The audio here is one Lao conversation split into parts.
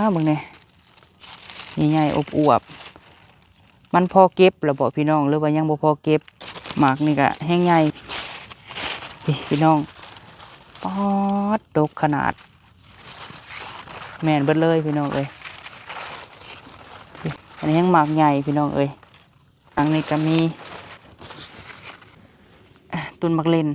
ອ້າວ ເບິ່ງແດ່ ໃຫຍ່ໆ ອວບໆ ມັນພໍເກັບແລ້ວບໍ່ພີ່ນ້ອງ ຫຼືວ່າຍັງບໍ່ພໍເກັບ? ໝາກນີ້ກະແຮງໃຫຍ່ ນີ້ພີ່ນ້ອງ ປາດ ດົກຂະໜາດ ແມ່ນເບິດເລີຍພີ່ນ້ອງເອີຍ ນີ້ ອັນນີ້ຍັງໝາກໃຫຍ່ພີ່ນ້ອງເອີຍ. ທາງນີ້ກະມີ ອາ ຕົ້ນໝາກເລັ່ນ.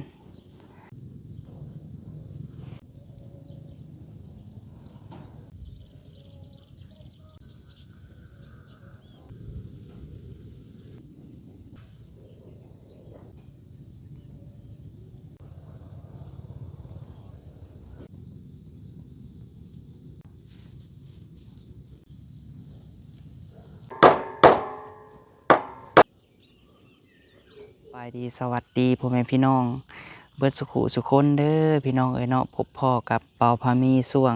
ສະບາຍດີ ສະຫວັດດີພໍ່ແມ່ພີ່ນ້ອງເບິດສຸຂູສຸຄົນເດີພີ່ນ້ອງເອີຍເນາະ. ພົບພໍ້ກັບບ່າວພາມີຊ່ວງ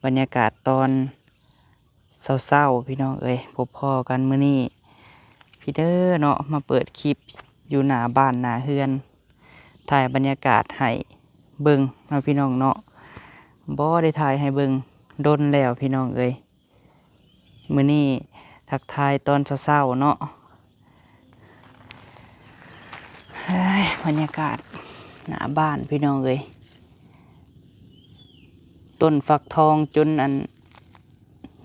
ບັນຍາກາດຕອນເຊົ້າໆ ພີ່ນ້ອງເອີຍ. ພົບພໍ້ກັນມື້ນີ້ພີ້ເດີເນາະ ມາເປີດຄລິບຢູ່ໜ້າບ້ານໜ້າເຮືອນ ຖ່າຍບັນຍາກາດໃຫ້ເບິ່ງເນາະ ພີ່ນ້ອງເນາະ. ບໍ່ໄດ້ຖ່າຍໃຫ້ເບິ່ງດົນແລ້ວ ພີ່ນ້ອງເອີຍ. ມື້ນີ້ທັກທາຍຕອນເຊົ້າໆ ເນາະ. ເຮີ້ຍ ບັນຍາກາດໜ້າບ້ານພີ່ນ້ອງເອີຍ ຕົ້ນຟັກທອງຈົນອັນ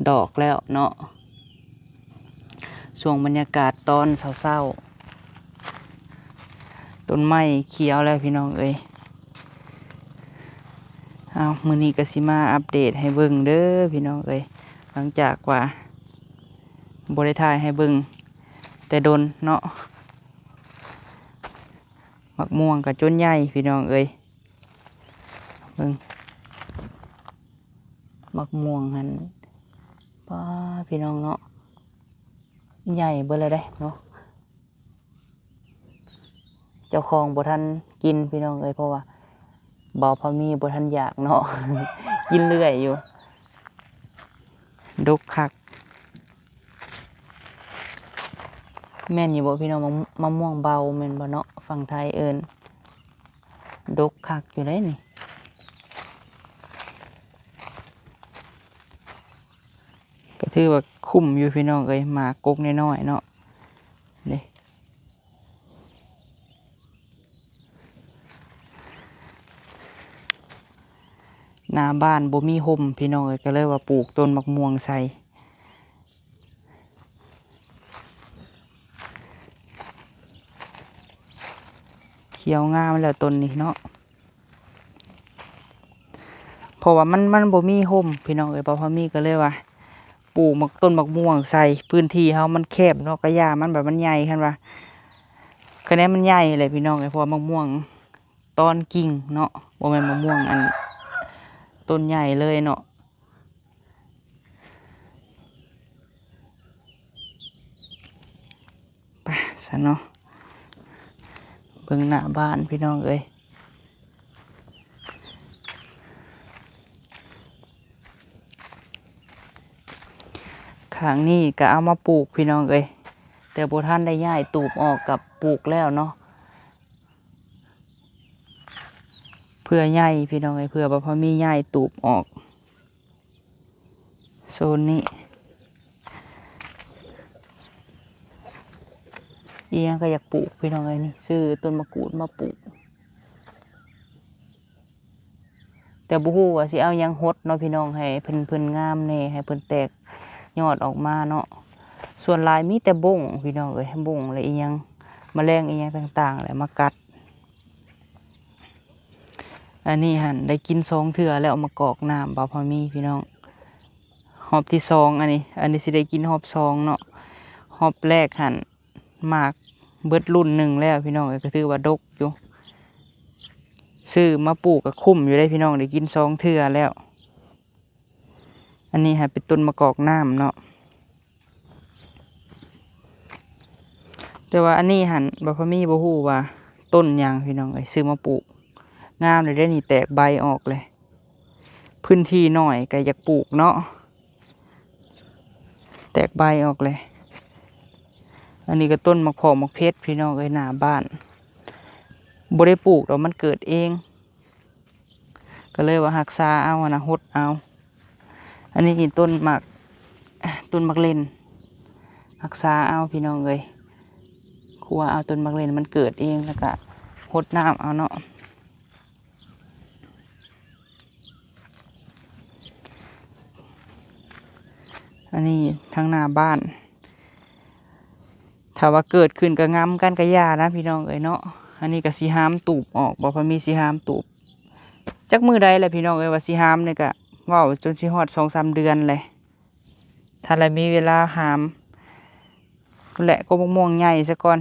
ດອກແລ້ວເນາະ ຊ່ວງບັນຍາກາດຕອນເຊົ້າໆ. ຕົ້ນໄມ້ຂຽວແລ້ວພີ່ນ້ອງເອີຍ. ເອົາ ມື້ນີ້ກະຊິມາອັບເດດໃຫ້ເບິ່ງເດີພີ່ນ້ອງເອີຍ ຫຼັງຈາກວ່າບໍ່ໄດ້ຖ່າຍໃຫ້ເບິ່ງແຕ່ດົນເນາະ. ໝາກມ່ວງກະຈົນໃຫຍ່ພີ່ນ້ອງເອີຍ ເບິ່ງ ໝາກມ່ວງຫັ້ນ ປ້າ ພີ່ນ້ອງເນາະ ໃຫຍ່ເບິດແລ້ວເດ້ເນາະ. ເຈົ້າຂອງບໍ່ທັນກິນພີ່ນ້ອງເອີຍ ເພາະວ່າບ່າວພາມີບໍ່ທັນຢາກເນາະ ກິນເລື້ອຍຢູ່. ດົກຄັກ ແມ່ນຢູ່ບໍ່ພີ່ນ້ອງ? ມະ ມະມ່ວງເບົາແມ່ນບໍ່ເນາະ ຝັ່ງໄທເອີ້ນ. ດົກຄັກຢູ່ເດ້ນີ້ ກະຖືວ່າຄຸ້ມຢູ່ພີ່ນ້ອງເອີຍ ໝາກກົກນ້ອຍໆ ເນາະ ນີ້. ໜ້າບ້ານບໍ່ມີຮົ່ມພີ່ນ້ອງເອີຍ ກະເລີຍວ່າປູກຕົ້ນໝາກມ່ວງໃສ່. ຂຽວງາມແລ້ວຕົ້ນນີ້ເນາະ ເພາະວ່າມັນ ມັນບໍ່ມີຮົ່ມພີ່ນ້ອງເອີຍ. ບ່າວພາມີກະເລີຍວ່າປູກໝາກ ຕົ້ນໝາກມ່ວງໃສ່ ພື້ນທີ່ເຮົາມັນແຄບເນາະ ກະຢ່າມັນແບບມັນໃຫຍ່ ຄັນວ່າ ຄະແນນມັນໃຫຍ່ແຫຼະພີ່ນ້ອງເອີຍ ເພາະວ່າໝາກມ່ວງຕອນກິ່ງເນາະ ບໍ່ແມ່ນໝາກມ່ວງອັນຕົ້ນໃຫຍ່ເລີຍເນາະ. ໄປຊະເນາະ ເບິ່ງໜ້າບ້ານພີ່ນ້ອງເອີຍ. ຂ້າງນີ້ກະເອົາມາປູກພີ່ນ້ອງເອີຍ ແຕ່ບໍ່ທັນໄດ້ຍ້າຍຕູບອອກ ກະປູກແລ້ວເນາະ. ເພື່ອໃຫຍ່ພີ່ນ້ອງເອີຍ ເພື່ອວ່າພໍມີຍ້າຍຕູບອອກ. ໂຊນນີ້ອີ່ຫຍັງກະຢາກປູກພີ່ນ້ອງເອີຍ ນີ້ຊື້ຕົ້ນໝາກກູດມາປູກ ແຕ່ບໍ່ຮູ້ວ່າຊິເອົາຫຍັງຫົດເນາະພີ່ນ້ອງ ໃຫ້ເພິ່ນ ເພິ່ນງາມແດ່ ໃຫ້ເພິ່ນແຕກຍອດອອກມາເນາະ. ສ່ວນຫຼາຍມີແຕ່ບົ້ງພີ່ນ້ອງເອີຍ ບົ້ງ ແລະ ອີ່ຫຍັງ ມະແລງອີ່ຫຍັງຕ່າງໆ ແຫຼະມາກັດ. ອັນນີ້ຫັ້ນໄດ້ກິນສອງເທື່ອແລ້ວ ມາກອກນ້ຳບ່າວພາມີພີ່ນ້ອງ ຮອບທີສອງ. ອັນນີ້ ອັນນີ້ຊິໄດ້ກິນຮອບສອງເນາະ ຮອບແລກຫັ້ນໝາກເບິດລຸ້ນໜຶ່ງແລ້ວພີ່ນ້ອງເອີຍ ກະຖືວ່າດົກຢູ່ ຊື້ມາປູກກະຄຸ້ມຢູ່ເດ້ພີ່ນ້ອງ ໄດ້ກິນສອງເທື່ອແລ້ວ. ອັນນີ້ຫັ້ນເປັນຕົ້ນມະກອກນ້ຳເນາະ ແຕ່ວ່າອັນນີ້ຫັ້ນ ບ່າວພາມີບໍ່ຮູ້ວ່າຕົ້ນຫຍັງພີ່ນ້ອງເອີຍ ຊື້ມາປູກ ງາມເລີຍເດ້ນີ້ ແຕກໃບອອກເລີຍ. ພື້ນທີ່ໜ້ອຍກະຢາກປູກເນາະ ແຕກໃບອອກເລີຍ. ອັນນີ້ກະຕົ້ນໝາກຜອກໝາກເພັດພີ່ນ້ອງເອີຍ ໜ້າບ້ານ ບໍ່ໄດ້ປູກດອກ ມັນເກີດເອງ. ກະເລີຍວ່າຮັກສາເອົາຫັ້ນນະ ຫົດເອົາ ອັນນີ້ຕົ້ນໝາກ ຕົ້ນໝາກເລັ່ນ ຮັກສາເອົາພີ່ນ້ອງເອີຍ, ຄົວເອົາຕົ້ນໝາກເລັ່ນ ມັນເກີດເອງ ແລ້ວກະຫົດນ້ຳເອົາເນາະ. ອັນນີ້ທາງໜ້າບ້ານ ຖ້າວ່າເກີດຂຶ້ນກໍງຳກັນກໍຢ່ານະພີ່ນ້ອງເອີຍເນາະ. ອັນນີ້ກໍຊິຫາມຕູບອອກ ບໍ່ພາມີຊິຫາມຕູບ ຈັກມື້ໃດແຫຼະພີ່ນ້ອງເອີຍ ວ່າຊິຫາມນີ້ກະເວົ້າຈົນຊິຮອດສອງສາມເດືອນແຫຼະ ຖ້າລະມີເວລາຫາມ. ພຸ້ນແຫຼະ ກົກໝາກມ່ວງໃຫຍ່ຊະກ່ອນ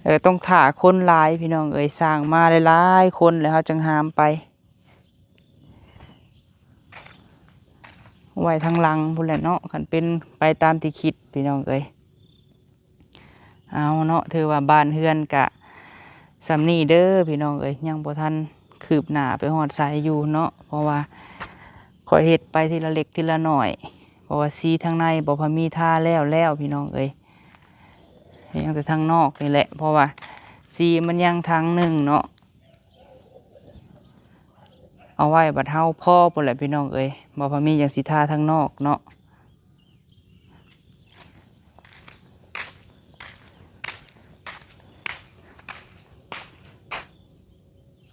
ແລ້ວກໍຕ້ອງຖ້າຄົນຫຼາຍພີ່ນ້ອງເອີຍ, ສ້າງມາຫຼາຍໆຄົນແລ້ວເຮົາຈັ່ງຫາມໄປ ໄວ້ທາງຫຼັງພຸ້ນແຫຼະເນາະ ຄັນເປັນໄປຕາມທີ່ຄິດພີ່ນ້ອງເອີຍ. ເອົາເນາະ ຖືວ່າບ້ານເຮືອນກະສ່ຳນີ້ເດີພີ່ນ້ອງເອີຍ, ຍັງບໍ່ທັນຄືບໜ້າໄປຮອດໃສຢູ່ເນາະ ເພາະວ່າຂ້ອຍເຮັດໄປທີລະເລັກທີລະໜ້ອຍ ເພາະວ່າສີທາງໃນບໍ່ພາມີທາແລ້ວແລ້ວພີ່ນ້ອງເອີຍ, ຍັງແຕ່ທາງນອກນີ້ແຫຼະ ເພາະວ່າສີມັນຍັງທາງໜຶ່ງເນາະ. ເອົາໄວ້ບັດເຮົາພໍພຸ້ນແຫຼະພີ່ນ້ອງເອີຍ, ບໍ່ພາມີຫຍັງຊິທາທາງນອກເນາະ.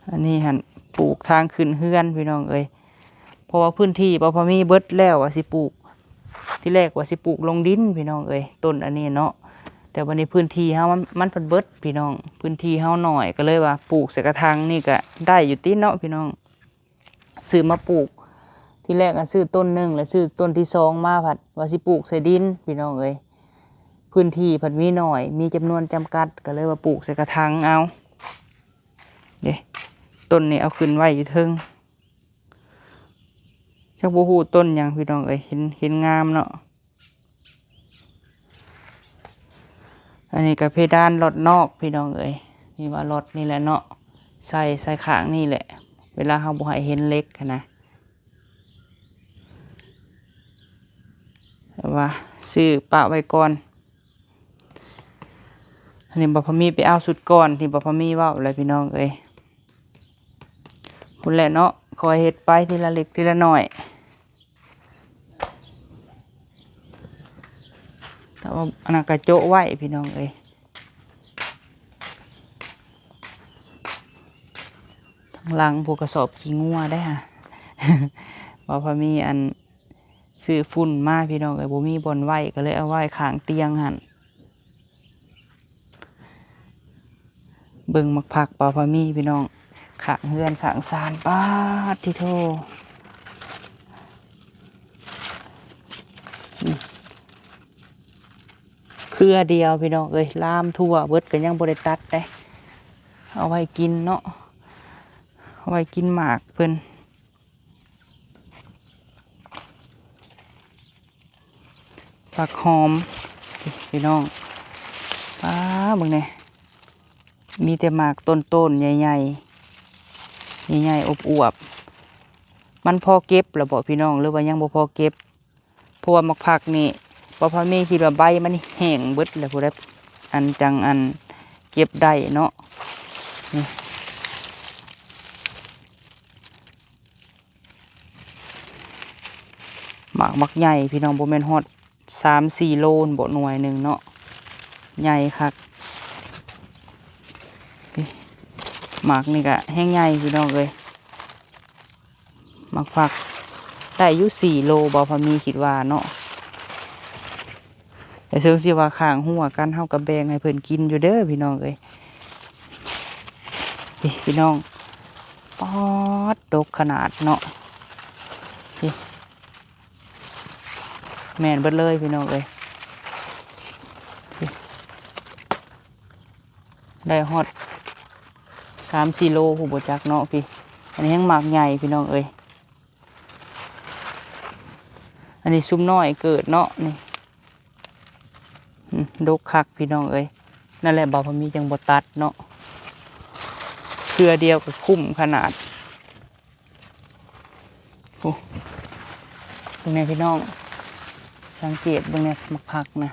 ອັນນີ້ຫັ້ນ ປູກທາງຂຶ້ນເຮືອນພີ່ນ້ອງເອີຍ, ເພາະວ່າພື້ນທີ່ບໍ່ພໍມີເບິດແລ້ວ ວ່າຊິປູກ ທີແລກວ່າຊິປູກລົງດິນພີ່ນ້ອງເອີຍ ຕົ້ນອັນນີ້ເນາະ, ແຕ່ບັດນີ້ພື້ນທີ່ເຮົາມັນ ມັນເພິ່ນເບິດພີ່ນ້ອງ, ພື້ນທີ່ເຮົາໜ້ອຍ ກໍເລີຍວ່າປູກໃສ່ກະຖາງນີ້ກະໄດ້ຢູ່ຕິເນາະພີ່ນ້ອງ. ຊື້ມາປູກ ທີແລກອະຊື້ຕົ້ນໜຶ່ງ ແລ້ວຊື້ຕົ້ນທີສອງມາ ພັດວ່າຊິປູກໃສ່ດິນພີ່ນ້ອງເອີຍ, ພື້ນທີ່ພັດມີໜ້ອຍ ມີຈຳນວນຈຳກັດ ກໍເລີຍວ່າປູກໃສ່ກະຖາງເອົາ. ເດ້ ຕົ້ນນີ້ເອົາຂຶ້ນໄວ້ຢູ່ເທິງ ຈັກບໍ່ຮູ້ຕົ້ນຫຍັງພີ່ນ້ອງເອີຍ, ເຫັນ ເຫັນງາມເນາະ. ອັນນີ້ກໍເພດານລັອດນອກພີ່ນ້ອງເອີຍ, ນີ້ວ່າລັອດນີ້ແຫຼະເນາະ, ໃສ່ ໃສ່ຂ້າງນີ້ແຫຼະ ເວລາເຮົາບໍ່ໃຫ້ເຫັນເຫຼັກຫັ້ນນະ, ແຕ່ວ່າຊື້ປະໄວ້ກ່ອນ. ອັນນີ້ບໍ່ພາມີໄປເອົາຊຸດກ່ອນ ທີ່ບໍ່ພາມີເວົ້າແຫຼະພີ່ນ້ອງເອີຍ. ພຸ້ນແຫຼະເນາະ, ຄ່ອຍເຮັດໄປທີລະເລັກທີລະໜ້ອຍ. ແຕ່ວ່າອັນນັ້ນກະໂຈະໄວ້ພີ່ນ້ອງເອີຍ. ທາງຫຼັງພຸ້ນກະສອບຂີ້ງົວໄດ໋ຫະ, ບໍ່ພາມີອັນ ຊື້ຝຸ່ນມາພີ່ນ້ອງເອີຍ, ບໍ່ມີບ່ອນໄວ້ ກໍເລີຍເອົາໄວ້ຂ້າງຕຽງຫັ້ນ. ເບິ່ງໝາກຜັກບ່າວພາມີພີ່ນ້ອງ, ຂ້າງເຮືອນຂ້າງຊານ ປາດຕິໂທ, ເຄືອດຽວພີ່ນ້ອງເອີຍ, ລາມທົ່ວເບິດ ກໍຍັງບໍ່ໄດ້ຕັດເດ້, ເອົາໄວ້ກິນເນາະ, ເອົາໄວ້ກິນໝາກເພິ່ນ. ຜັກຫອມພີ່ນ້ອງ, ປ້າ ເບິ່ງແດ່, ມີແຕ່ໝາກຕົ້ນໆໃຫຍ່ໆ ໃຫຍ່ໆ ອວບໆ. ມັນພໍເກັບແລ້ວບໍ່ພີ່ນ້ອງ ຫຼືວ່າຍັງບໍ່ພໍເກັບ? ເພາະວ່າໝາກຜັກນີ້ ບໍ່ພໍມີຄິດວ່າໃບມັນແຫ້ງເບິດແລ້ວ ຜູ້ໃດອັນ ຈັ່ງອັນເກັບໄດ້ເນາະ. ນີ້ ໝາກບັກໃຫຍ່ພີ່ນ້ອງ, ບໍ່ແມ່ນຮອດສາມສີ່ໂລນບໍ່ ໜ່ວຍໜຶ່ງເນາະ, ໃຫຍ່ຄັກ. ນີ້ ໝາກນີ້ກະແຮງໃຫຍ່ພີ່ນ້ອງເອີຍ. ໝາກຜັກໄດ້ຢູ່ສີ່ໂລບໍ່ ພາມີຄິດວ່າເນາະ. ແຕ່ເຊິ່ງຊິວ່າຂ້າງຫົວກັນ ເຮົາກໍແບ່ງໃຫ້ເພິ່ນກິນຢູ່ເດີພີ່ນ້ອງເອີຍ. ນີ້ພີ່ນ້ອງ, ປາດ ດົກຂະໜາດເນາະ. ນີ້ ແມ່ນເບິດເລີຍພີ່ນ້ອງເອີຍ, ໄດ້ຮອດສາມສີ່ໂລຜູ້ບໍ່ຈັກເນາະພີ່. ອັນນີ້ແຮງໝາກໃຫຍ່ພີ່ນ້ອງເອີຍ. ອັນນີ້ຊຸມນ້ອຍເກີດເນາະນີ້. ອືມ ດົກຄັກພີ່ນ້ອງເອີຍ. ນັ້ນແຫຼະ ບ່າວພາມີຈັ່ງບໍ່ຕັດເນາະ, ເທື່ອດຽວກໍຄຸ້ມຂະໜາດ. ໂອ້ ເບິ່ງແດ່ພີ່ນ້ອງ, ສັງເກດເບິ່ງແດ່ ໝາກຜັກນະ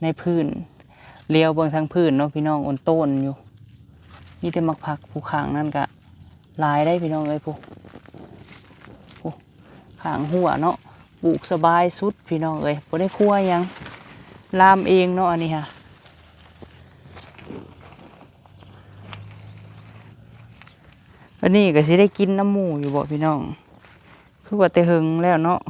ໃນພື້ນ, ລຽວເບິ່ງທາງພື້ນເນາະພີ່ນ້ອງ, ໂອນໂຕນຢູ່. ມີແຕ່ໝາກຜັກ, ຜູ້ຂ້າງນັ້ນກະຫຼາຍໄດ໋ພີ່ນ້ອງເອີຍ. ຜູ້ ຜູ້ ຂ້າງຮົ້ວເນາະ ປູກສະບາຍສຸດພີ່ນ້ອງເອີຍ ບໍ່ໄດ້ຄົວຫຍັງ ລາມເອງເນາະ ອັນນີ້ຫະ. ອັນນີ້ກໍຊິໄດ້ກິນນຳໝູ່ຢູ່ບໍ່ພີ່ນ້ອງ? ຄືວ່າແຕ່ເຫິງແລ້ວເນາະ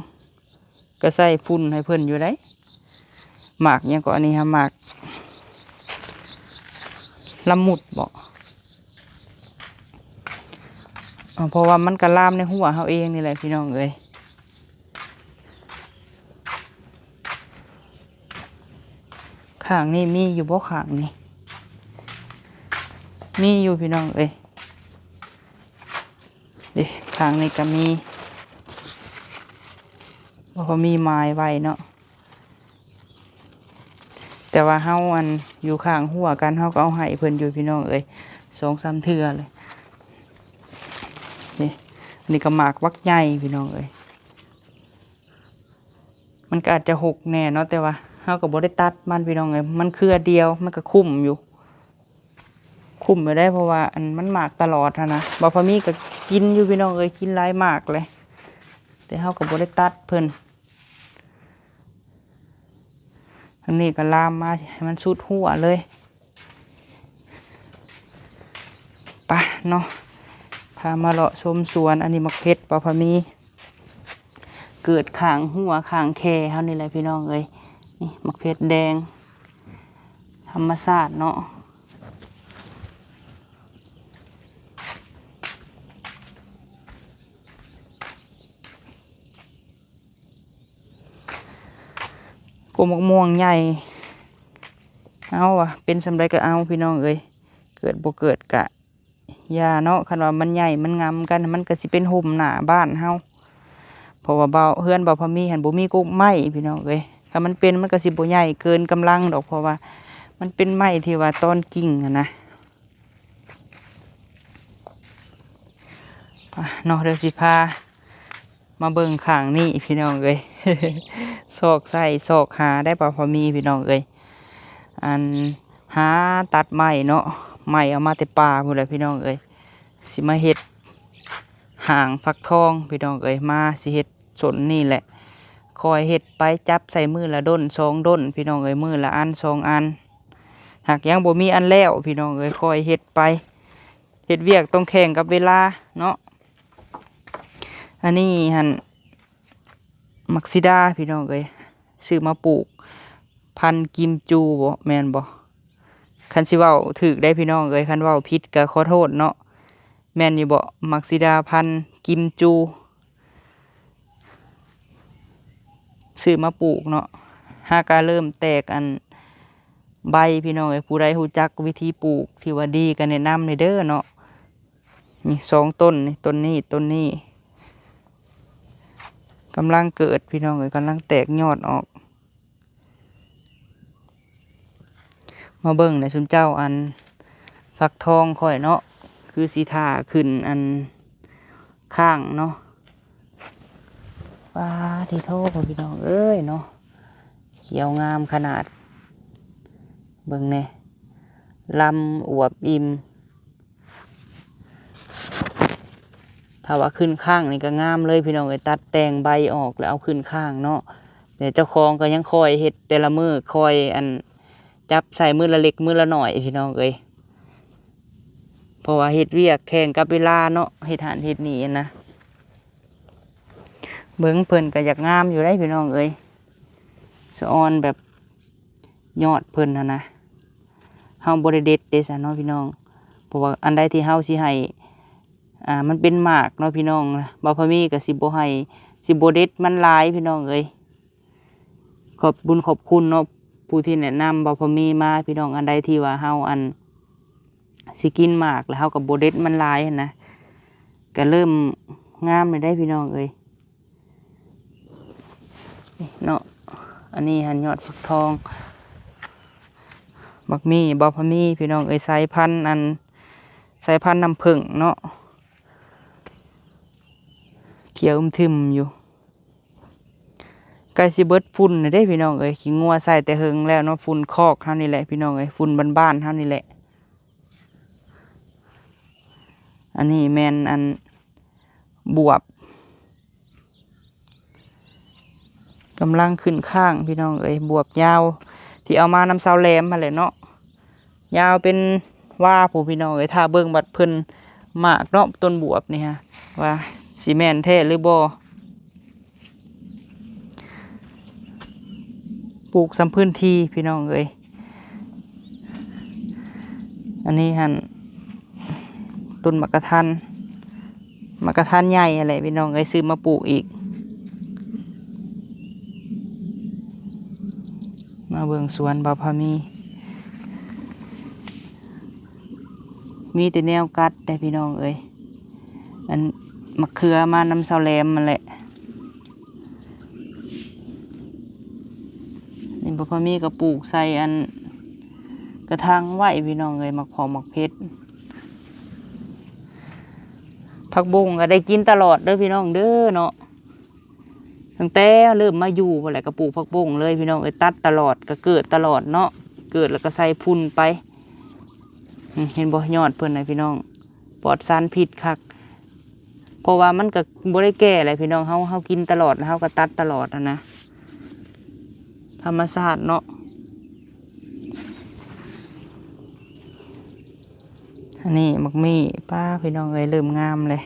ກໍໃສ່ຝຸ່ນໃຫ້ເພິ່ນຢູ່ໃດ໋. ໝາກຫຍັງເກາະ ອັນນີ້ຫະ ໝາກລະມຸດບໍ? ເພາະວ່າມັນກະລາມໃນຮົ້ວເຮົາເອງນີ້ແຫຼະພີ່ນ້ອງເອີຍ. ຂ້າງນີ້ມີຢູ່ບໍ່? ຂ້າງນີ້ມີຢູ່ພີ່ນ້ອງເອີຍ. ເດ້ ຂ້າງນີ້ກໍມີ ບໍ່ພໍມີໝາຍໄວ້ເນາະ ແຕ່ວ່າເຮົາ ອັນ ຢູ່ຂ້າງຮົ້ວກັນ ເຮົາກໍເອົາໃຫ້ເພິ່ນຢູ່ພີ່ນ້ອງເອີຍ ສອງສາມເທື່ອເລີຍ. ເດ້ ອັນນີ້ກໍໝາກບັກໃຫຍ່ພີ່ນ້ອງເອີຍ. ມັນກໍອາດຈະຫົກແດ່ເນາະ ແຕ່ວ່າເຮົາກໍບໍ່ໄດ້ຕັດມັນພີ່ນ້ອງເອີຍ ມັນເຄືອດຽວ ມັນກໍຄຸ້ມຢູ່ ຄຸ້ມຢູ່ໄດ໋ ເພາະວ່າ ອັນ ມັນໝາກຕະຫຼອດຫັ້ນນະ. ບ່າວພາມີກໍກິນຢູ່ພີ່ນ້ອງເອີຍ ກິນຫຼາຍໝາກເລີຍ ແຕ່ເຮົາກໍບໍ່ໄດ້ຕັດເພິ່ນ. ອັນນີ້ກໍລາມມາໃຫ້ມັນສຸດຮົ້ວເລີຍ. ໄປເນາະ ພາມາເລາະຊົມສວນ. ອັນນີ້ໝາກເຜັດບ່າວພາມີ ເກີດຂ້າງຮົ້ວຂ້າງແຄເຮົານີ້ແຫຼະພີ່ນ້ອງເອີຍ. ນີ້ໝາກເຜັດແດງທຳມະຊາດເນາະ. ໂກ ໝາກມ່ວງໃຫຍ່ ເອົາວ່າເປັນສ່ຳໃດກໍເອົາພີ່ນ້ອງເອີຍ ເກີດບໍ່ເກີດກະຢ່າເນາະ. ຄັນວ່າມັນໃຫຍ່ມັນງາມກັນ ມັນກໍຊິເປັນຮົ່ມໜ້າບ້ານເຮົາ ເພາະວ່າເບົາ ເຮືອນບ່າວພາມີຫັ້ນບໍ່ມີກົກໄມ້ພີ່ນ້ອງເອີຍ. ຄັນມັນເປັນມັນກໍຊິບໍ່ໃຫຍ່ເກີນກຳລັງດອກ ເພາະວ່າມັນເປັນໄມ້ທີ່ວ່າຕອນກິ່ງຫັ້ນນະ. ໄປເນາະ ດຽວຊິພາມາເບິ່ງຂ້າງນີ້ພີ່ນ້ອງເອີຍ ຊອກໃສ່ຊອກຫາໄດ້ ບ່າວພາມີພີ່ນ້ອງເອີຍ. ອັນ ຫາຕັດໄມ້ເນາະ ໄມ້ເອົາມາແຕ່ປ່າພຸ້ນແຫຼະພີ່ນ້ອງເອີຍ ຊິມາເຮັດຫາງຟັກທອງພີ່ນ້ອງເອີຍ. ມາຊິເຮັດ ສົນນີ້ແຫຼະ ຄ່ອຍເຮັດໄປ ຈັບໃສ່ມື້ລະດົນສອງດົນພີ່ນ້ອງເອີຍ ມື້ລະອັນສອງອັນ ຫາກຍັງບໍ່ມີອັນແລ້ວພີ່ນ້ອງເອີຍ ຄ່ອຍເຮັດໄປ ເຮັດວຽກຕ້ອງແຂ່ງກັບເວລາເນາະ. ອັນນີ້ຫັ້ນໝາກສີດາພີ່ນ້ອງເອີຍ ຊື້ມາປູກ ພັນກິມຈູບໍ ແມ່ນບໍ່? ຄັນຊິເວົ້າຖືກໄດ໋ພີ່ນ້ອງເອີຍ ຄັນເວົ້າຜິດກໍຂໍໂທດເນາະ. ແມ່ນຢູ່ບໍ? ໝາກສີດາພັນກິມຈູ ຊື້ມາປູກເນາະ ຫາກະເລີ່ມແຕກອັນໃບພີ່ນ້ອງເອີຍ. ຜູ້ໃດຮູ້ຈັກວິທີປູກທີ່ວ່າດີກໍແນະນຳແດ່ເດີເນາະ. ນີ້ສອງຕົ້ນນີ້ ຕົ້ນນີ້ ຕົ້ນນີ້ກຳລັງເກີດພີ່ນ້ອງເອີຍ ກຳລັງແຕກຍອດອອກ. ມາເບິ່ງແດ່ຊຸມເຈົ້າ ອັນ ຟັກທອງຂ້ອຍເນາະ ຄືຊິຖ້າຂຶ້ນອັນຄ້າງເນາະ. ປາທິໂທ ພໍ່ພີ່ນ້ອງເອີຍເນາະ ຂຽວງາມຂະໜາດ ເບິ່ງແດ່ ລຳອວບອີ່ມ. ຖ້າວ່າຂຶ້ນຄ້າງນີ້ກໍງາມເລີຍພີ່ນ້ອງເອີຍ ຕັດແຕ່ງໃບອອກແລ້ວເອົາຂຶ້ນຄ້າງເນາະ. ແຕ່ເຈົ້າຂອງກໍຍັງຄ່ອຍເຮັດ ແຕ່ລະມື້ຄ່ອຍອັນ ຈັບໃສ່ມື້ລະເລັກມື້ລະໜ້ອຍພີ່ນ້ອງເອີຍ ເພາະວ່າເຮັດວຽກແຂ່ງກັບເວລາເນາະ ເຮັດຫັ້ນເຮັດນີ້ນະ. ເບິ່ງເພິ່ນກໍຢາກງາມຢູ່ໄດ໋ພີ່ນ້ອງເອີຍ ສະອອນແບບຍອດເພິ່ນຫັ້ນນະ. ເຮົາບໍ່ໄດ້ເດັດເດ້ຊະເນາະພີ່ນ້ອງ ເພາະວ່າອັນໃດທີ່ເຮົາຊິໃຫ້ ອ່າ ມັນເປັນໝາກເນາະພີ່ນ້ອງ ບ່າວພາມີກໍຊິບໍ່ໃຫ້ ຊິບໍ່ເດັດມັນຫຼາຍພີ່ນ້ອງເອີຍ. ຂອບບຸນຂອບຄຸນເນາະ ຜູ້ທີ່ແນະນຳບ່າວພາມີມາພີ່ນ້ອງ. ອັນໃດທີ່ວ່າເຮົາ ອັນ ຊິກິນໝາກ ແລ້ວເຮົາກໍບໍ່ເດັດມັນຫຼາຍຫັ້ນນະ ກໍເລີ່ມງາມແລ້ວໄດ໋ພີ່ນ້ອງເອີຍ. ນີ້ເນາະ ອັນນີ້ຫັ້ນຍອດຟັກທອງ ບັກມີ່ ບ່າວພາມີພີ່ນ້ອງເອີຍ ສາຍພັນ ອັນ ສາຍພັນນ້ຳເຜິ້ງເນາະ ຂຽວອຶ້ມທຶ່ມຢູ່. ໃກ້ຊິເບິດຝຸ່ນແລ້ວເດ້ພີ່ນ້ອງເອີຍ ຂີ້ງົວໃສ່ແຕ່ເຫິງແລ້ວເນາະ ຝຸ່ນຄອກເຮົານີ້ແຫຼະພີ່ນ້ອງເອີຍ ຝຸ່ນບ້ານໆເຮົານີ້ແຫຼະ. ອັນນີ້ແມ່ນ ອັນ ບວບ ກຳລັງຂຶ້ນຄ້າງພີ່ນ້ອງເອີຍ, ບວບຍາວ ທີ່ເອົາມານຳຊາວແຫຼມຫັ້ນແຫຼະເນາະ, ຍາວເປັນວາພຸ້ນພີ່ນ້ອງເອີຍ. ຖ້າເບິ່ງບັດເພິ່ນໝາກເນາະ ຕົ້ນບວບນີ້ຮະ ວ່າຊິແມ່ນແທ້ຫຼືບໍ່. ປູກສ່ຳພື້ນທີ່ພີ່ນ້ອງເອີຍ. ອັນນີ້ຫັ້ນ ຕົ້ນໝາກກະທັນ, ໝາກກະທັນໃຫຍ່ຫັ້ນແຫຼະພີ່ນ້ອງເອີຍ, ຊື້ມາປູກອີກ. ມາເບິ່ງສວນບ່າວພາມີ, ມີແຕ່ແນວກັດເດ້ພີ່ນ້ອງເອີຍ. ອັນໝາກເຂືອມານຳຊາວແຫຼມຫັ້ນແຫຼະ. ນີ້ບໍ່ພໍມີກໍປູກໃສ່ອັນກະຖາງໄວ້ພີ່ນ້ອງເອີຍ, ໝາກເຜາະໝາກເຜັດ. ຜັກບົ້ງກໍໄດ້ກິນຕະຫຼອດເດີພີ່ນ້ອງເດີເນາະ, ຕັ້ງແຕ່ເລີ່ມມາຢູ່ພຸ້ນແຫຼະ ກໍປູກຜັກບົ້ງເລີຍພີ່ນ້ອງເອີຍ, ຕັດຕະຫຼອດ ກໍເກີດຕະຫຼອດເນາະ, ເກີດແລ້ວກໍໃສ່ຝຸ່ນໄປ. ອືມ ເຫັນບໍ່ ຍອດເພິ່ນນະພີ່ນ້ອງ, ປອດສານພິດຄັກ. ເພາະວ່າມັນກໍບໍ່ໄດ້ແກ່ແຫຼະພີ່ນ້ອງ, ເຮົາ ເຮົາກິນຕະຫຼອດ ເຮົາກໍຕັດຕະຫຼອດຫັ້ນນະ, ທຳມະຊາດເນາະ. ອັນນີ້ໝາກມີ້ ປ້າ ພີ່ນ້ອງເອີຍ ເລີ່ມງາມເລີຍ.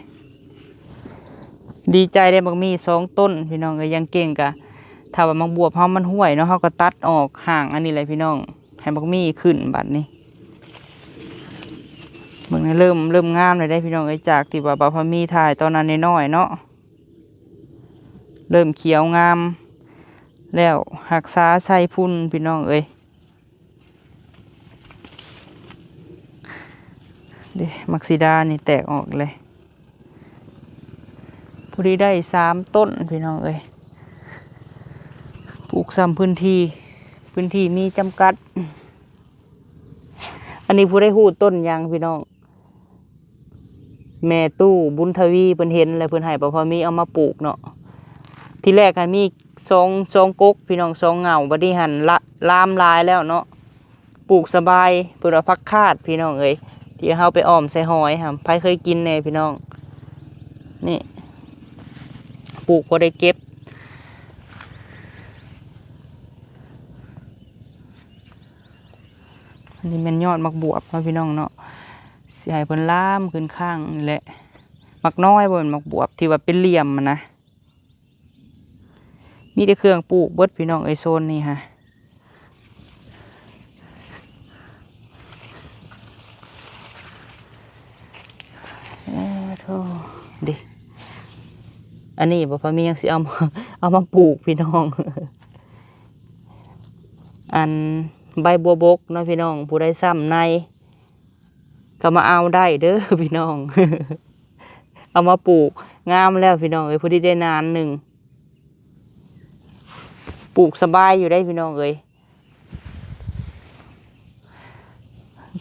ດີໃຈເດ້ ໝາກມີ້ສອງຕົ້ນພີ່ນ້ອງເອີຍ, ຢ່າງເກັ່ງກະ ຖ້າວ່າໝາກບວບເຮົາມັນຫ້ວຍເນາະ ເຮົາກໍຕັດອອກຫ່າງອັນນີ້ແຫຼະພີ່ນ້ອງ, ໃຫ້ໝາກມີ້ຂຶ້ນບັດນີ້. ເບິ່ງນະ ເລີ່ມ ເລີ່ມງາມແລ້ວເດ້ພີ່ນ້ອງເອີຍ, ຈາກທີ່ວ່າບ່າວພາມີຖ່າຍຕອນນັ້ນນ້ອຍໆເນາະ, ເລີ່ມຂຽວງາມແລ້ວ, ຮັກສາໃສ່ຝຸ່ນພີ່ນ້ອງເອີຍ. ເດ້ ໝາກສີດານີ້ແຕກອອກເລີຍ, ພໍດີໄດ້ສາມຕົ້ນພີ່ນ້ອງເອີຍ. ປູກສ່ຳພື້ນທີ່ ພື້ນທີ່ມີຈຳກັດ. ອັນນີ້ຜູ້ໃດຮູ້ຕົ້ນຫຍັງພີ່ນ້ອງ? ແມ່ຕູ້ບຸນທະວີເພິ່ນເຫັນ ແລ້ວເພິ່ນໃຫ້ປ້າພາມີເອົາມາປູກເນາະ. ທີແລກຫັ້ນມີສອງ ສອງກົກພີ່ນ້ອງ ສອງເຫງົ້າ, ບັດນີ້ຫັ້ນລະ ລາມຫຼາຍແລ້ວເນາະ, ປູກສະບາຍ. ເພິ່ນວ່າຜັກຄາດພີ່ນ້ອງເອີຍ ທີ່ເຮົາໄປອ້ອມໃສ່ຫອຍຫັ້ນ, ໃຜເຄີຍກິນແດ່ພີ່ນ້ອງ? ນີ້ ປູກພໍໄດ້ເກັບ. ອັນນີ້ແມ່ນຍອດໝາກບວບເນາະພີ່ນ້ອງເນາະ, ຊິໃຫ້ເພິ່ນລາມຂຶ້ນຂ້າງນີ້ແຫຼະ. ໝາກນ້ອຍ ບໍ່ແມ່ນໝາກບວບທີ່ວ່າເປັນຫຼ່ຽມຫັ້ນນະ, ມີແຕ່ເຄື່ອງປູກເບິດພີ່ນ້ອງເອີຍ ໂຊນນີ້ຫະ. ເອີ ໂທ ເດ້ ອັນນີ້ບໍ່ ພາມີຍັງຊິເອົາ ເອົາມາປູກພີ່ນ້ອງ. ອັນໃບບົວບົກເນາະພີ່ນ້ອງ, ຜູ້ໃດຊ້ຳໃນກໍມາເອົາໄດ້ເດີພີ່ນ້ອງ. ເອົາມາປູກງາມແລ້ວພີ່ນ້ອງເອີຍ, ພໍດີໄດ້ນານໜຶ່ງ. ປູກສະບາຍຢູ່ເດ້ພີ່ນ້ອງເອີຍ.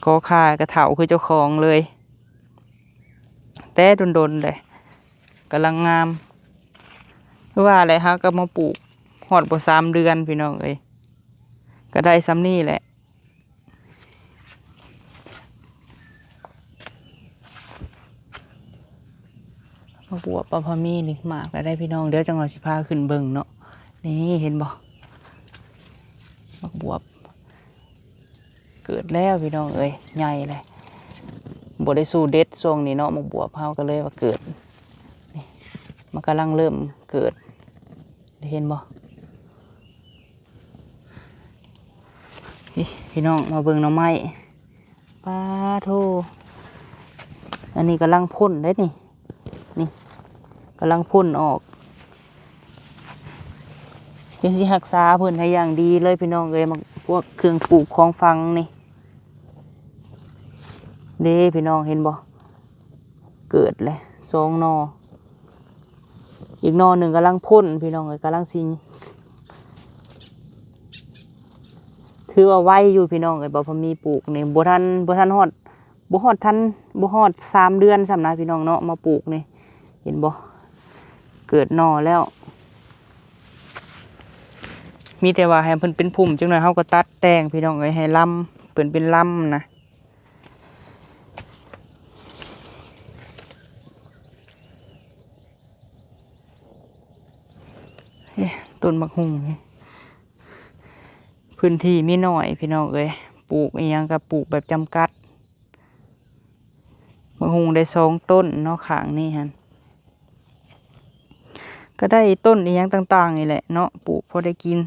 ກໍຂາຍກະເຖົ້າຄືເຈົ້າຂອງເລີຍ ແຕ່ດົນໆເດ້, ກຳລັງງາມ. ຄືວ່າແຫຼະ ເຮົາກໍມາປູກຮອດບໍ່ສາມເດືອນພີ່ນ້ອງເອີຍ, ກໍໄດ້ສ່ຳນີ້ແຫຼະ. ໝາກບວບປ້າພາມີນີ້ໝາກແລ້ວໄດ໋ພີ່ນ້ອງ, ດຽວຈັກໜ່ອຍຊິພາຂຶ້ນເບິ່ງເນາະ. ນີ້ເຫັນບໍ່ ໝາກບວບເກີດແລ້ວພີ່ນ້ອງເອີຍ, ໃຫຍ່ແລ້ວ. ບໍ່ໄດ້ສູ້ເດັດຊ່ວງນີ້ເນາະ ໝາກບວບເຮົາ, ກໍເລີຍວ່າເກີດ. ນີ້ ມັນກຳລັງເລີ່ມເກີດ. ເຫັນບໍ່? ນີ້ພີ່ນ້ອງ ມາເບິ່ງໜໍ່ໄມ້. ປາໂທ ອັນນີ້ກຳລັງພົ້ນເດ້ນີ້, ນີ້ກຳລັງພົ້ນອອກ. ຍັງຊິຮັກສາເພິ່ນໃຫ້ຢ່າງດີເລີຍພີ່ນ້ອງເອີຍ, ມາ ພວກເຄື່ອງປູກຂອງຝັງນີ້. ເດ້ພີ່ນ້ອງ ເຫັນບໍ່? ເກີດແລ້ວສອງໜໍ່. ອີກໜໍ່ໜຶ່ງກຳລັງພົ້ນພີ່ນ້ອງເອີຍ, ກຳລັງຊິ ຖືວ່າໄວຢູ່ພີ່ນ້ອງເອີຍ. ບ່າວພາມີປູກນີ້ ບໍ່ທັນ ບໍ່ທັນຮອດ ບໍ່ຮອດທັນ ບໍ່ຮອດສາມເດືອນຊ້ຳນະພີ່ນ້ອງເນາະ, ມາປູກນີ້ ເຫັນບໍ່? ເກີດໜໍ່ແລ້ວ. ມີແຕ່ວ່າໃຫ້ເພິ່ນເປັນພຸ່ມຈັກໜ້ອຍ, ເຮົາກໍຕັດແຕ່ງພີ່ນ້ອງເອີຍ, ໃຫ້ລຳ ເພິ່ນເປັນລຳນະ. ເອີ ຕົ້ນໝາກຫຸ່ງນີ້ ພື້ນທີ່ມີໜ້ອຍພີ່ນ້ອງເອີຍ ປູກອີ່ຫຍັງກໍປູກແບບຈຳກັດ. ໝາກຫຸ່ງໄດ້ສອງຕົ້ນເນາະ ຂ້າງນີ້ຫັ້ນ ກໍໄດ້ຕົ້ນອີ່ຫຍັງຕ່າງໆນີ້ແຫຼະເນາະ ປູກພໍໄດ້ກິນ.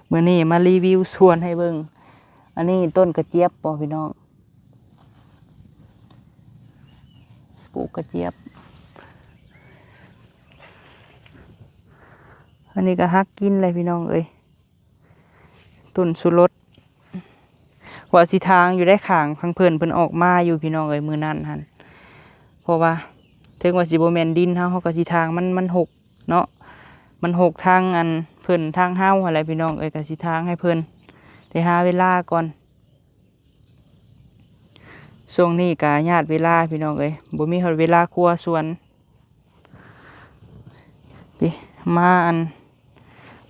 ມື້ນີ້ມາຣີວິວສວນໃຫ້ເບິ່ງ. ອັນນີ້ຕົ້ນກະຈຽບບໍ່ພີ່ນ້ອງ ປູກກະຈຽບ. ອັນນີ້ກໍຫັກກິນແຫຼະພີ່ນ້ອງເອີຍ ຕົ້ນສຸລົດ. ວ່າຊິທາງຢູ່ໄດ້ ຂ້າງ ຂ້າງເພິ່ນ ເພິ່ນອອກມາຢູ່ພີ່ນ້ອງເອີຍ ມື້ນັ້ນຫັ້ນ. ເພາະວ່າເຖິງວ່າຊິບໍ່ແມ່ນດິນເຮົາ ເຮົາກໍຊິທາງ ມັນ ມັນຮົກເນາະ ມັນຮົກທາງອັນເພິ່ນ ທາງເຮົາຫັ້ນແຫຼະພີ່ນ້ອງເອີຍ ກໍຊິທາງໃຫ້ເພິ່ນ ແຕ່ຫາເວລາກ່ອນ. ຊ່ວງນີ້ກະຍາດເວລາພີ່ນ້ອງເອີຍ ບໍ່ມີຮອດເວລາຄົວສວນ. ຕິ ມາອັນ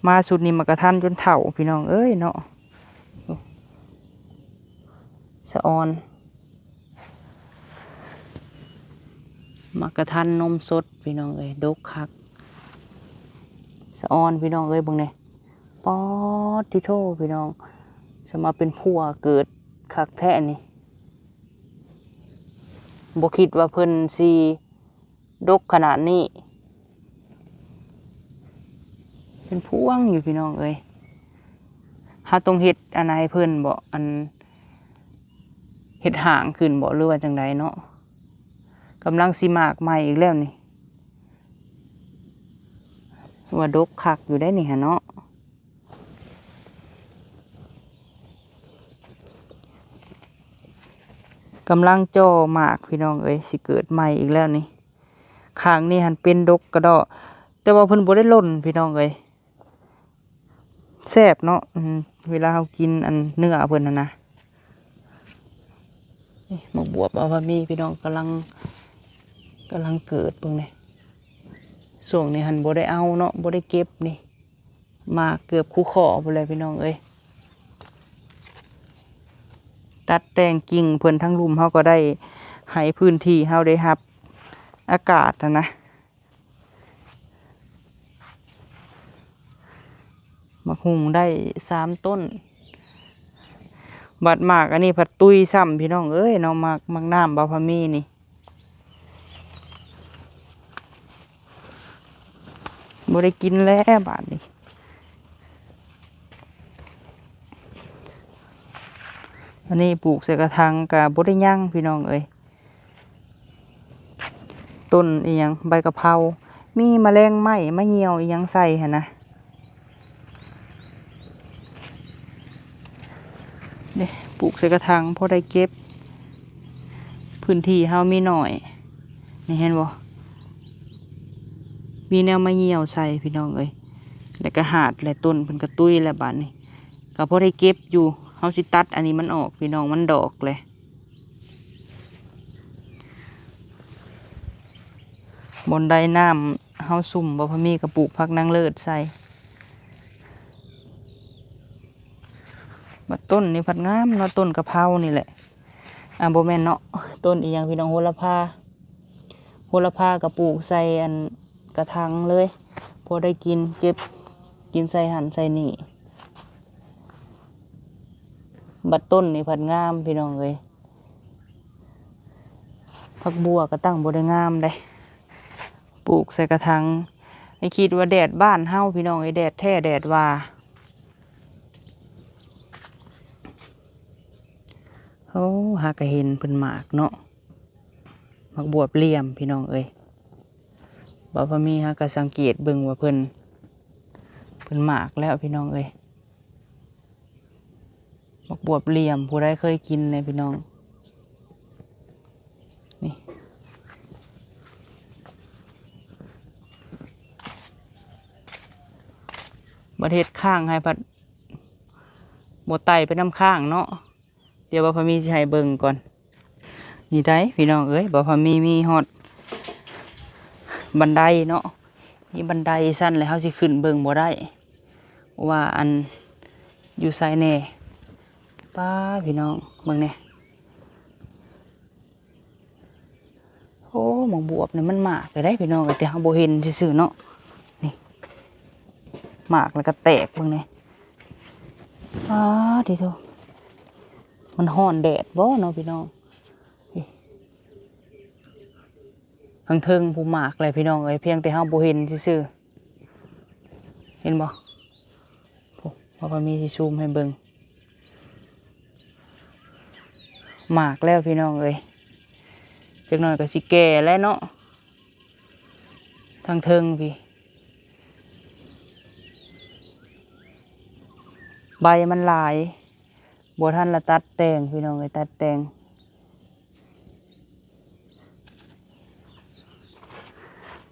ມາຊຸດນີ້ໝາກກະທັນຈົນເຖົ້າພີ່ນ້ອງເອີຍເນາະ. ສະອອນ ໝາກກະທັນນົມສົດພີ່ນ້ອງເອີຍ ດົກຄັກ. ສະອອນພີ່ນ້ອງເອີຍ ເບິ່ງແດ່. ປາດຕິໂທ ພີ່ນ້ອງ ສະມາເປັນພົວເກີດຄັກແທ້ນີ້ ບໍ່ຄິດວ່າເພິ່ນຊິດົກຂະໜາດນີ້. ເປັນພວງຢູ່ພີ່ນ້ອງເອີຍ ເຮົາຕ້ອງເຮັດອັນໃຫ້ເພິ່ນບໍ ອັນ ເຮັດຫາງຂຶ້ນບໍ ຫຼືວ່າຈັ່ງໃດເນາະ. ກຳລັງຊິໝາກໃໝ່ອີກແລ້ວນີ້ ວ່າດົກຄັກຢູ່ໄດ໋ນີ້ຫັ້ນເນາະ. ກຳລັງຈ່ອໝາກພີ່ນ້ອງເອີຍ ຊິເກີດໃໝ່ອີກແລ້ວນີ້. ຂ້າງນີ້ຫັ້ນເປັນດົກກະດໍ້ ແຕ່ວ່າເພິ່ນບໍ່ໄດ້ຫຼົ່ນພີ່ນ້ອງເອີຍ. ແຊບເນາະ ອືມ ເວລາເຮົາກິນອັນເນື້ອເພິ່ນຫັ້ນນະ. ນີ້ໝາກບວບເອົາວ່າມີພີ່ນ້ອງ ກຳລັງ ກຳລັງເກີດ ເບິ່ງແດ່. ຊ່ວງນີ້ຫັ້ນບໍ່ໄດ້ເອົາເນາະ ບໍ່ໄດ້ເກັບນີ້ ໝາກເກືອບຄູຂໍ້ພຸ້ນແຫຼະພີ່ນ້ອງເອີຍ. ຕັດແຕ່ງກິ່ງເພິ່ນທາງລຸ່ມ ເຮົາກໍໄດ້ໃຫ້ພື້ນທີ່ເຮົາໄດ້ຮັບອາກາດຫັ້ນນະ. ໝາກຫຸ່ງໄດ້ສາມຕົ້ນ ບັດໝາກອັນນີ້ພັດຕຸ້ຍຊ້ຳພີ່ນ້ອງເອີຍເນາະ. ໝາກ ໝາກນ້ຳບ່າວພາມີນີ້ ບໍ່ໄດ້ກິນແລ້ວບາດນີ້. ອັນນີ້ປູກໃສ່ກະຖາງກະບໍ່ໄດ້ຍັງພີ່ນ້ອງເອີຍ. ຕົ້ນອີ່ຫຍັງ ໃບກະເພົາ ມີມະແລງໄມ້ມາຍ່ຽວອີ່ຫຍັງໃສ່ຫັ້ນນະ. ເດ້ ປູກໃສ່ກະຖາງພໍໄດ້ເກັບ ພື້ນທີ່ເຮົາມີໜ້ອຍ. ນີ້ເຫັນບໍ່ ມີແນວມາຍ່ຽວໃສ່ພີ່ນ້ອງເອີຍ. ແລ້ວກະຫາດແຫຼະ ຕົ້ນເພິ່ນກະຕຸ້ຍແລ້ວບາດນີ້ ກະພໍໄດ້ເກັບຢູ່. ເຮົາຊິຕັດອັນນີ້ມັນອອກພີ່ນ້ອງ ມັນດອກແຫຼະ. ບ່ອນໃດນ້ຳເຮົາຊຸ່ມ ບ່າວພາມີກະປູກຜັກນາງເລີດໃສ່. ບັດຕົ້ນນີ້ພັດງາມເນາະ ຕົ້ນກະເພົານີ້ແຫຼະ. ອ່າ ບໍ່ແມ່ນເນາະ ຕົ້ນອີ່ຫຍັງພີ່ນ້ອງ ໂຫລະພາ. ໂຫລະພາກະປູກໃສ່ອັນກະຖາງເລີຍ ພໍໄດ້ກິນ ເກັບກິນໃສ່ຫັ້ນໃສ່ນີ້. ບັດຕົ້ນນີ້ພັດງາມພີ່ນ້ອງເອີຍ. ຜັກບົວກະຕັ້ງບໍ່ໄດ້ງາມເດ້ ປູກໃສ່ກະຖາງ. ໃຫ້ຄິດວ່າແດດບ້ານເຮົາພີ່ນ້ອງເອີຍ ແດດແທ້ແດດວ່າ. ໂອ້ ຫາກະເຫັນເພິ່ນໝາກເນາະ ໝາກບວບຫຼ່ຽມພີ່ນ້ອງເອີຍ. ບ່າວພາມີຫາກະສັງເກດເບິ່ງວ່າເພິ່ນ ເພິ່ນໝາກແລ້ວພີ່ນ້ອງເອີຍ. ໝາກບວບຫຼ່ຽມ ຜູ້ໃດເຄີຍກິນແດ່ພີ່ນ້ອງ ນີ້. ບັດເຮັດຄ້າງໃຫ້ພັດບໍ່ໄຕ່ໄປນຳຄ້າງເນາະ. ດຽວບ່າວພາມີຊິໃຫ້ເບິ່ງກ່ອນ. ນີ້ໄດ໋ພີ່ນ້ອງເອີຍ ບ່າວພາມີມີຮອດບັນໄດເນາະ ມີບັນໄດຊັ້ນ ແລ້ວເຮົາຊິຂຶ້ນເບິ່ງບໍ່ໄດ້ ວ່າອັນຢູ່ໃສແດ່. ປ້າ ພີ່ນ້ອງເບິ່ງແດ່. ໂອ້ ໝາກບວບນີ້ມັນໝາກແລ້ວໄດ໋ພີ່ນ້ອງເອີຍ ແຕ່ເຮົາບໍ່ເຫັນຊື່ໆເນາະ. ນີ້ ໝາກແລ້ວກໍແຕກເບິ່ງແດ່. ປາດຕິໂທ ມັນຮ້ອນແດດບໍ່ເນາະພີ່ນ້ອງ. ທາງເທິງຜູ້ໝາກແຫຼະພີ່ນ້ອງເອີຍ ພຽງແຕ່ເຮົາບໍ່ເຫັນຊື່ໆ. ເຫັນບໍ່? ໂອ້ ວ່າພາມີຊິຊູມໃຫ້ເບິ່ງ. ໝາກແລ້ວພີ່ນ້ອງເອີຍ ຈັກໜ້ອຍກໍຊິແກ່ແລ້ວເນາະ. ທາງເທິງພີ້ ໃບມັນຫຼາຍ ບໍ່ທັນລະຕັດແຕ່ງພີ່ນ້ອງເອີຍ ຕັດແຕ່ງ.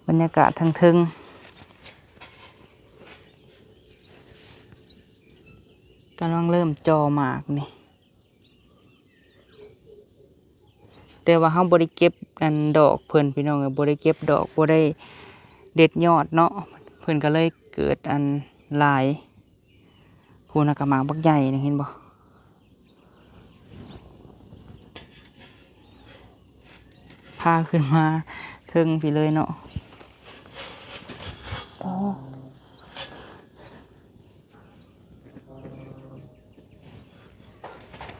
ບັນຍາກາດທາງເທິງ ກຳລັງເລີ່ມຈ່ອໝາກນີ້ ແຕ່ວ່າເຮົາບໍ່ໄດ້ເກັບອັນດອກເພິ່ນພີ່ນ້ອງເອີຍ ບໍ່ໄດ້ເກັບດອກ ບໍ່ໄດ້ເດັດຍອດເນາະ ເພິ່ນກໍເລີຍເກີດອັນຫຼາຍ. ພຸ້ນນະ ກະໝາກບັກໃຫຍ່ນະ ເຫັນບໍ່? ພາຂຶ້ນມາເທິງພີ້ເລີຍເນາະ. ອ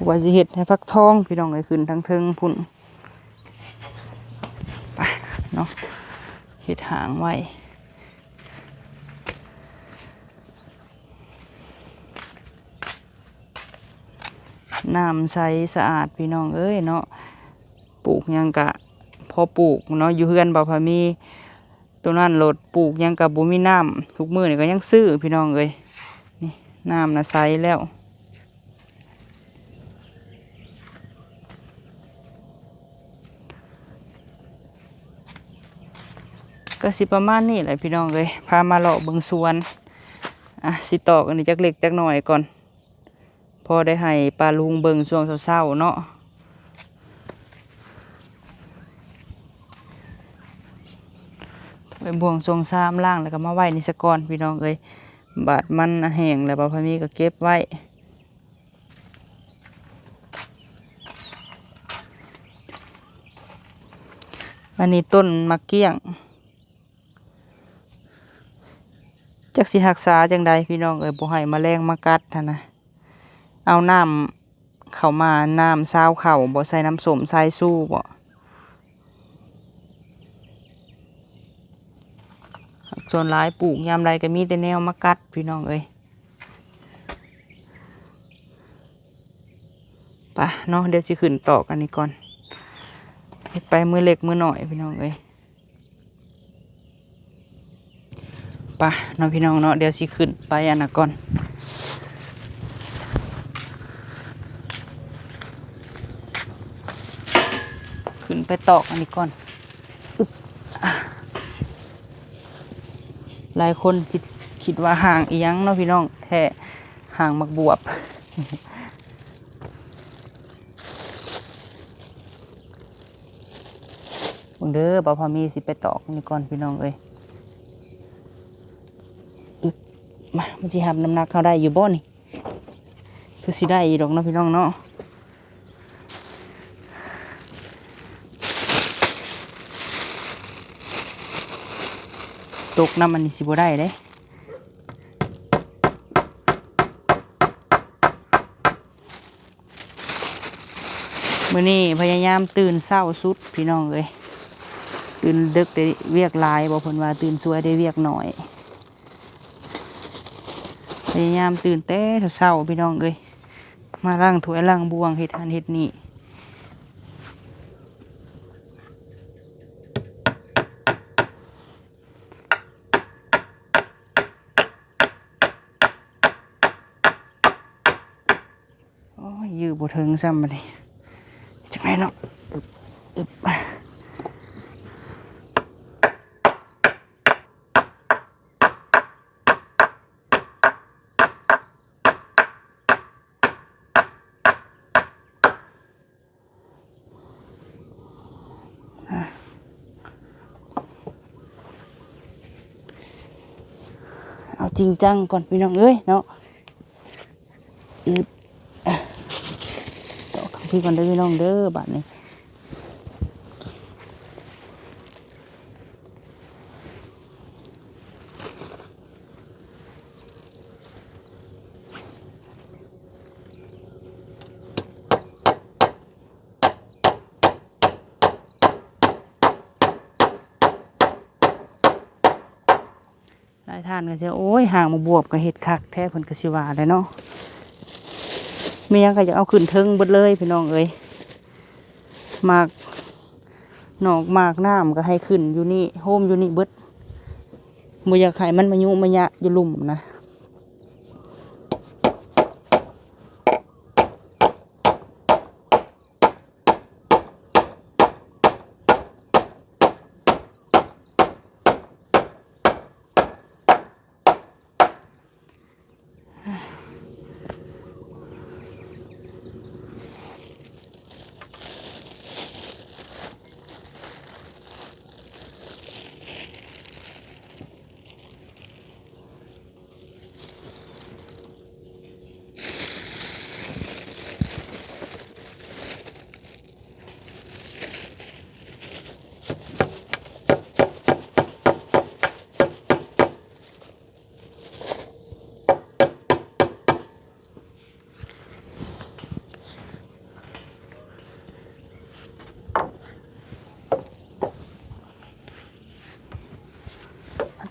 ໍ ວ່າຊິເຮັດໃຫ້ຟັກທອງພີ່ນ້ອງເອີຍ ຂຶ້ນທາງເທິງພຸ້ນ. ໄປເນາະ ເຮັດຫາງໄວ້. ນ້ຳໃສສະອາດພີ່ນ້ອງເອີຍເນາະ ປູກຫຍັງກະພໍປູກເນາະ ຢູ່ເຮືອນບ່າວພາມີ ໂຕນັ້ນໂລດ ປູກຫຍັງກະບໍ່ມີນ້ຳ ທຸກມື້ນີ້ກະຍັງຊື້ພີ່ນ້ອງເອີຍ. ນີ້ ນ້ຳນະໃສແລ້ວ. ກໍຊິປະມານນີ້ແຫຼະພີ່ນ້ອງເອີຍ ພາມາເລາະເບິ່ງສວນ. ອ່ະ ຊິຕອກອັນນີ້ຈັກເລັກຈັກໜ້ອຍກ່ອນ ພໍໄດ້ໃຫ້ປ້າລຸງເບິ່ງຊ່ວງເຊົ້າໆເນາະ. ໄປບ່ວງຊ່ວງຊາມລ້າງ ແລ້ວກໍມາໄວ້ນີ້ສາກ່ອນພີ່ນ້ອງເອີຍ ບາດມັນແຫ້ງແລ້ວ ບ່າວພາມີກໍເກັບໄວ້. ອັນນີ້ຕົ້ນໝາກກ້ຽງ ຈັກຊິຮັກສາຈັ່ງໃດພີ່ນ້ອງເອີຍ ບໍ່ໃຫ້ມະແລງມາກັດຫັ້ນນະ. ເອົານ້ຳເຂົ້າມາ ນ້ຳຊາວເຂົ້າບໍ ໃສ່ນ້ຳສົ້ມສາຍຊູບໍ. ສ່ວນຫຼາຍປູກຍາມໃດກໍມີແຕ່ແນວມາກັດພີ່ນ້ອງເອີຍ. ໄປເນາະ ດຽວຊິຂຶ້ນຕອກອັນນີ້ກ່ອນ ເຮັດໄປມື້ເລັກມື້ນ້ອຍພີ່ນ້ອງເອີຍ. ໄປເນາະພີ່ນ້ອງເນາະ ດຽວຊິຂຶ້ນໄປອັນນັ້ນກ່ອນ ຂຶ້ນໄປຕອກອັນນີ້ກ່ອນ. ອຶບ ອ່າ ຫຼາຍຄົນຄິດ ຄິດວ່າຫາງອີ່ຫຍັງເນາະພີ່ນ້ອງ ແທ້ຫາງໝາກບວບ. ເບິ່ງເດີ ບ່າວພາມີຊິໄປຕອກນີ້ກ່ອນພີ່ນ້ອງເອີຍ. ອຶບ ມາ ມັນຊິຮັບນ້ຳໜັກເຮົາໄດ້ຢູ່ບໍ່ນີ້? ຄືຊິໄດ້ຢູ່ດອກເນາະພີ່ນ້ອງເນາະ. ຕົກນຳອັນນີ້ຊິບໍ່ໄດ້ເດ້. ມື້ນີ້ພະຍາຍາມຕື່ນເຊົ້າສຸດພີ່ນ້ອງເອີຍ ຕື່ນເດິກໄດ້ວຽກຫຼາຍບໍ ເພິ່ນວ່າຕື່ນສວຍໄດ້ວຽກໜ້ອຍ. ພະຍາຍາມຕື່ນແຕ່ເຊົ້າໆ ພີ່ນ້ອງເອີຍ ມາລ້າງຖ້ວຍລ້າງບ່ວງ ເຮັດຫັ້ນເຮັດນີ້. ໂອ້ຍ ຢືບໍ່ເຖິງຊ້ຳບາດນີ້ ເຮັດຈັ່ງໃດເນາະ. ອຶບ ອຶບ ເອົາຈິງຈັງກ່ອນພີ່ນ້ອງເອີຍເນາະ. ອຶບ ຕອກຂ້າງພີ້ກ່ອນເດີພີ່ນ້ອງເດີ ບາດນີ້. ທ່ານກໍຈະ ໂອ້ຍ ຫ້າງໝາກບວບກໍເຮັດຄັກແທ້ ເພິ່ນກໍຊິວ່າແຫຼະເນາະ. ມີຫຍັງກໍຢາກເອົາຂຶ້ນເທິງເບິດເລີຍ ພີ່ນ້ອງເອີຍ. ໝາກນອກໝາກນ້ຳກໍໃຫ້ຂຶ້ນຢູ່ນີ້ ໂຮມຢູ່ນີ້ເບິດ. ບໍ່ຢາກໃຫ້ມັນມາຍຸມາຍະຢູ່ລຸ່ມນະ.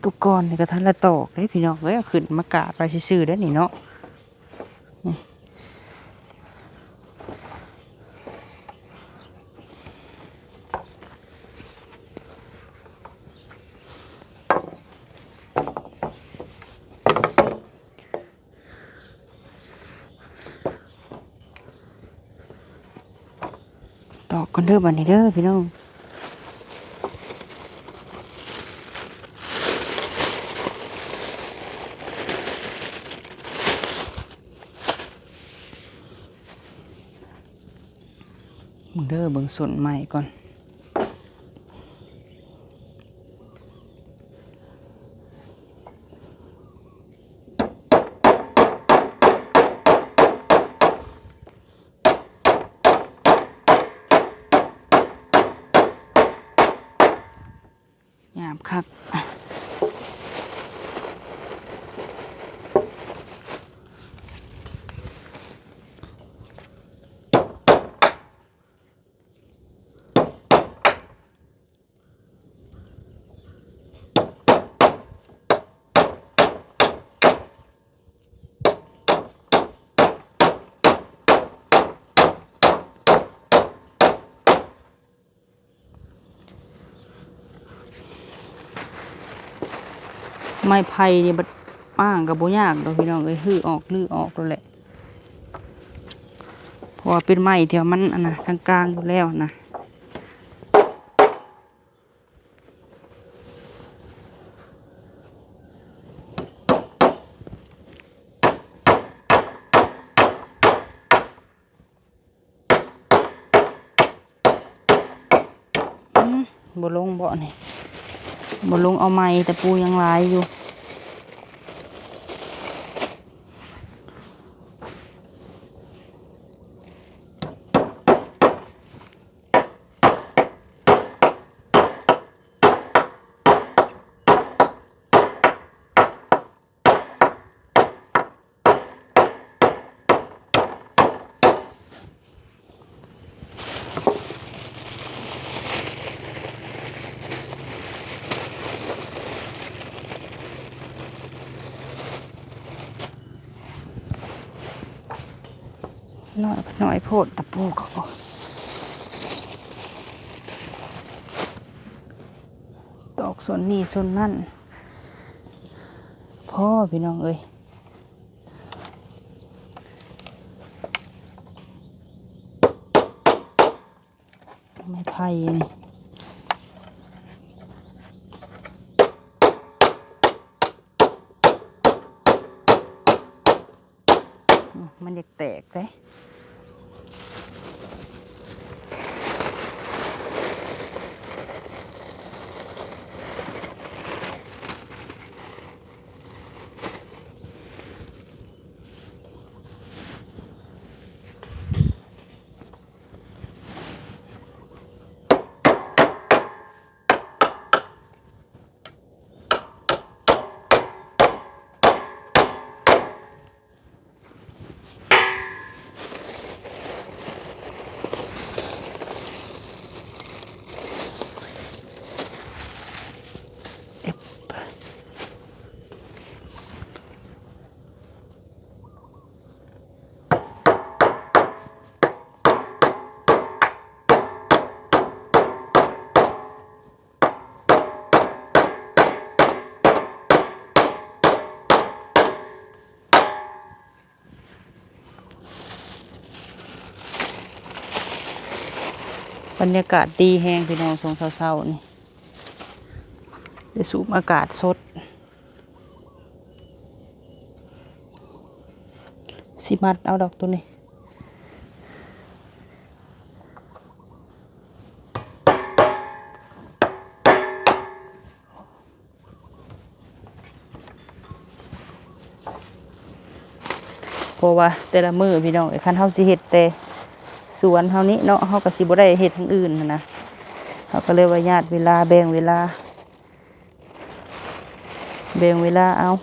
อุปกรณ์นี่ก็ทันละตอกเด้พี่น้องเอ้ย เอาขึ้นมากาดไว้ซื่อๆเด้อนี่เนาะ นี่ ตอกก่อนเด้อบัดนี้เด้อพี่น้อง เบิ่งเด้อ เบิ่งส้นไม้ก่อน หยาบคัก ไม้ไผ่นี่บัดอ้างก็บ่ยากดอกพี่น้องเอ้ย รื้อออก รื้อออกโลดแหละ เพราะว่าเป็นไม้ที่ว่ามันอันน่ะกลางๆอยู่แล้วนะ อืม บ่ลงบ่นี่ บ่ลงเอาใหม่ ตะปูยังหลายอยู่ น้อย น้อยโพด ตะปูก็บ่ ตอกส่วนนี้ส่วนนั้น พอพี่น้องเอ้ย ไม้ไผ่นี่ มันอยากแตกเด้ โ ບັນຍາກາດດີແຮງພີ່ນ້ອງ ຊ່ວງເຊົ້າໆນີ້ ໄດ້ສູດອາກາດສົດ. ຊິມັດເອົາດອກໂຕນີ້. ເພາະວ່າແຕ່ລະມື້ພີ່ນ້ອງເອີຍ ຄັນເຮົາຊິເຮັດແຕ່ສວນເຮົານີ້ເນາະ ເຮົາກໍຊິບໍ່ໄດ້ເຮັດທາງອື່ນຫັ້ນນະ ເຮົາກໍເລີຍວ່າຍາດເວລາ ແບ່ງເວລາ ແບ່ງເວລາເອົາ.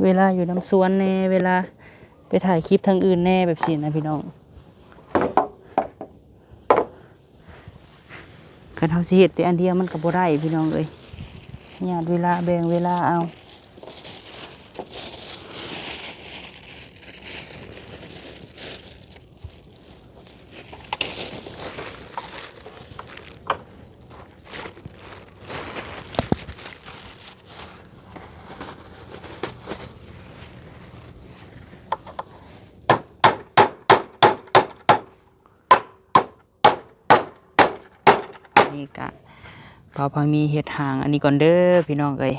ເວລາຢູ່ນຳສວນແດ່ ເວລາໄປຖ່າຍຄລິບທາງອື່ນແດ່ ແບບຊີ້ນະພີ່ນ້ອງ. ຄັນເຮົາຊິເຮັດແຕ່ອັນດຽວມັນກໍບໍ່ໄດ້ພີ່ນ້ອງເອີຍ ຍາດເວລາ ແບ່ງເວລາເອົາ. ນີ້ກະ ບ່າວພາມີເຮັດຫາງອັນນີ້ກ່ອນເດີພີ່ນ້ອງເອີຍ.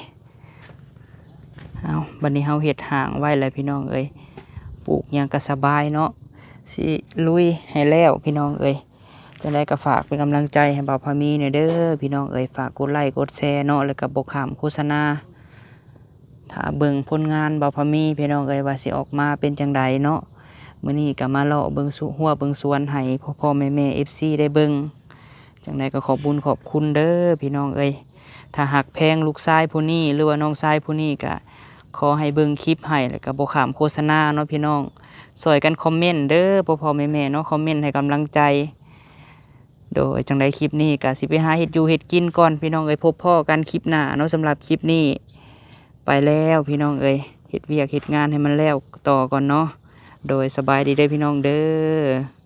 ເອົາ ບັດນີ້ເຮົາເຮັດຫາງໄວ້ແລ້ວພີ່ນ້ອງເອີຍ ປູກຫຍັງກະສະບາຍເນາະ ຊິລຸຍໃຫ້ແລ້ວພີ່ນ້ອງເອີຍ. ຈັ່ງໃດກໍຝາກເປັນກຳລັງໃຈໃຫ້ບ່າວພາມີແດ່ເດີພີ່ນ້ອງເອີຍ ຝາກກົດໄລ້ກົດແຊເນາະ ແລ້ວກໍບໍ່ຂ້າມໂຄສະນາ ຖ້າເບິ່ງຜົນງານບ່າວພາມີພີ່ນ້ອງເອີຍ ວ່າຊິອອກມາເປັນຈັ່ງໃດເນາະ. ມື້ນີ້ກໍມາເລາະເບິ່ງສວ- ຮົ້ວເບິ່ງສວນໃຫ້ພໍ່ໆແມ່ໆ ເອັຟຊີ ໄດ້ເບິ່ງ. ຈັ່ງໃດກໍຂອບບຸນຂອບຄຸນເດີພີ່ນ້ອງເອີຍ ຖ້າຮັກແພງລູກຊາຍຜູ້ນີ້ ຫຼືວ່ານ້ອງຊາຍຜູ້ນີ້ ກໍຂໍໃຫ້ເບິ່ງຄລິບໃຫ້ ແລ້ວກໍບໍ່ຂ້າມໂຄສະນາເນາະພີ່ນ້ອງ. ຊ່ອຍກັນຄອມເມັນເດີພໍ່ໆແມ່ໆເນາະ ຄອມເມັນໃຫ້ກຳລັງໃຈ. ໂດຍ ຈັ່ງໃດຄລິບນີ້ກໍຊິໄປຫາເຮັດຢູ່ເຮັດກິນກ່ອນພີ່ນ້ອງເອີຍ ພົບພໍ້ກັນຄລິບໜ້າເນາະ. ສຳລັບຄລິບນີ້ໄປແລ້ວພີ່ນ້ອງເອີຍ ເຮັດວຽກເຮັດງານໃຫ້ມັນແລ້ວຕໍ່ກ່ອນເນາະ. ໂດຍ ສະບາຍດີເດີພີ່ນ້ອງເດີ.